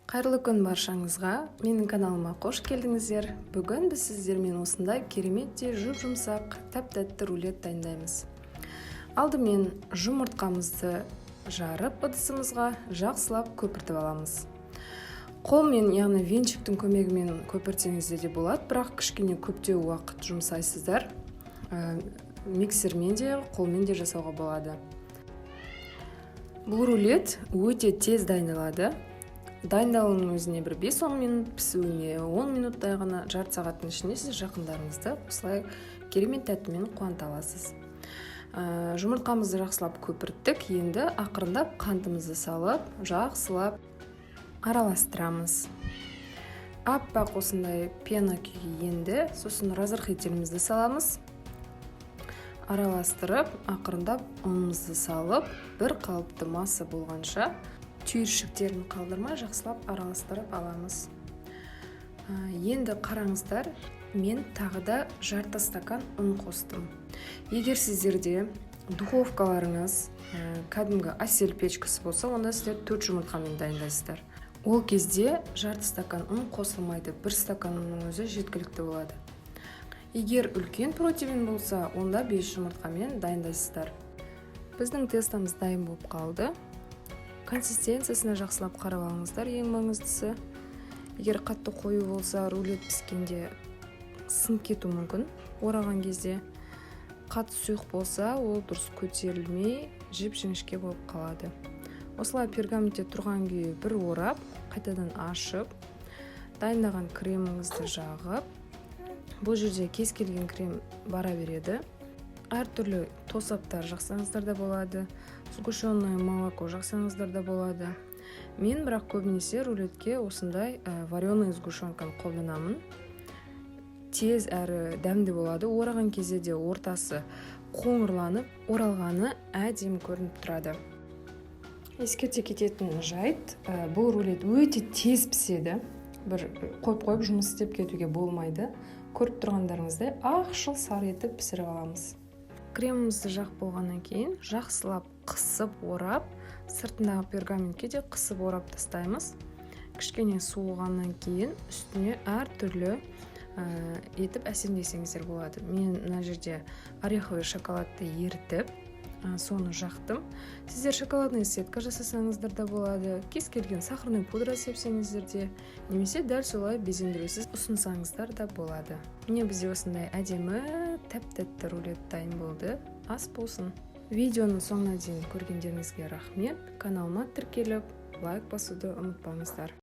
Қайырлы күн баршаңызға! Менің каналыма қош келдіңіздер! Бүгін біз сіздермен осындай керемет те жұп-жұмсақ, тәп-тәтті рулет дайындаймыз. Алдымен жұмыртқамызды жарып, ыдысымызға жақсылап көпіртіп аламыз. Қолмен, яғни венчиктің көмегімен көпіртсеңіздер де болады, бірақ кішкене көптеу уақыт жұмсайсыздар. Миксермен де, қолмен де жасауға болады. Бұл рулет өте тез дайындалады. Дайындалуының өзіне бір 5-10 минут, пісуіне 10 минуттай ғана. Жарты сағаттың ішінде сіз жақындарыңызды осылай керемет тәттімен қуанта аласыз. Жұмыртқамызды жақсылап көпірттік. Енді ақырындап қантымызды салып, жақсылап араластырамыз. Аппақ осындай пена күйге енді. Сосын разрыхлителімізді саламыз. Араластырып, ақырындап ұнымызды салып, бір қалыпты масса болғанша, түйіршіктерін қалдырмай, жақсылап араластырып аламыз. Енді қараңыздар, мен тағы да жарты стакан ұн қостым. Егер сіздерде духовкаларыңыз кәдімгі Асель печкасы болса, онда сіздер төрт жұмыртқамен дайындайсыздар. Ол кезде жарты стакан ұн қосылмайды, бір стакан ұнның өзі жеткілікті болады. Егер үлкен противень болса, онда бес жұмыртқамен дайындайсыздар. Біздің тестомыз дайын болып қалды. Консистенциясына жақсылап қарап алыңыздар, ең маңыздысы. Егер қатты қою болса, рулет піскенде сынып кетуі мүмкін ораған кезде. Қатты сұйық болса, ол дұрыс көтерілмей, жіп жіңішке болып қалады. Осылай пергаментте тұрған күйі бір орап, қайтадан ашып, дайындаған креміңізді жағып, бұл жерде кез келген крем бара береді. Әртүрлі тосаптар жақсаңыздар да болады, сгущенное молоко жақсаңыздар да болады. Мен бірақ көбінесе рулетке осындай вареный сгущенканы қолданамын. Тез әрі дәмді болады. Ораған кезде де ортасы қоңырланып, оралғаны әдемі көрініп тұрады. Ескерте кететін жайт: бұл рулет өте тез піседі. Бір қойып қойып жұмыс істеп кетуге болмайды. Көріп тұрғандарыңыздай, ақшыл сары етіп пісіріп аламыз. Кремімізді жағып болғаннан кейін, жақсылап қысып орап, сыртындағы пергаментке де қысып орап тастаймыз. Кішкене суығаннан кейін үстіне әртүрлі етіп әсемдесеңіздер болады. Мен мына жерде ореховый шоколадты ерітіп, соны жақтым. Сіздер шоколадный сетка жасасаңыздар да болады, кез келген сахарный пудра сепсеңіздер де немесе дәл солай безендірусіз ұсынсаңыздар да болады. Міне, бізде осындай әдемі, тәп тәтті рулет дайын болды. Ас болсын! Видеоның соңына дейін көргендеріңізге рахмет. Каналыма тіркеліп, лайк басуды ұмытпаңыздар.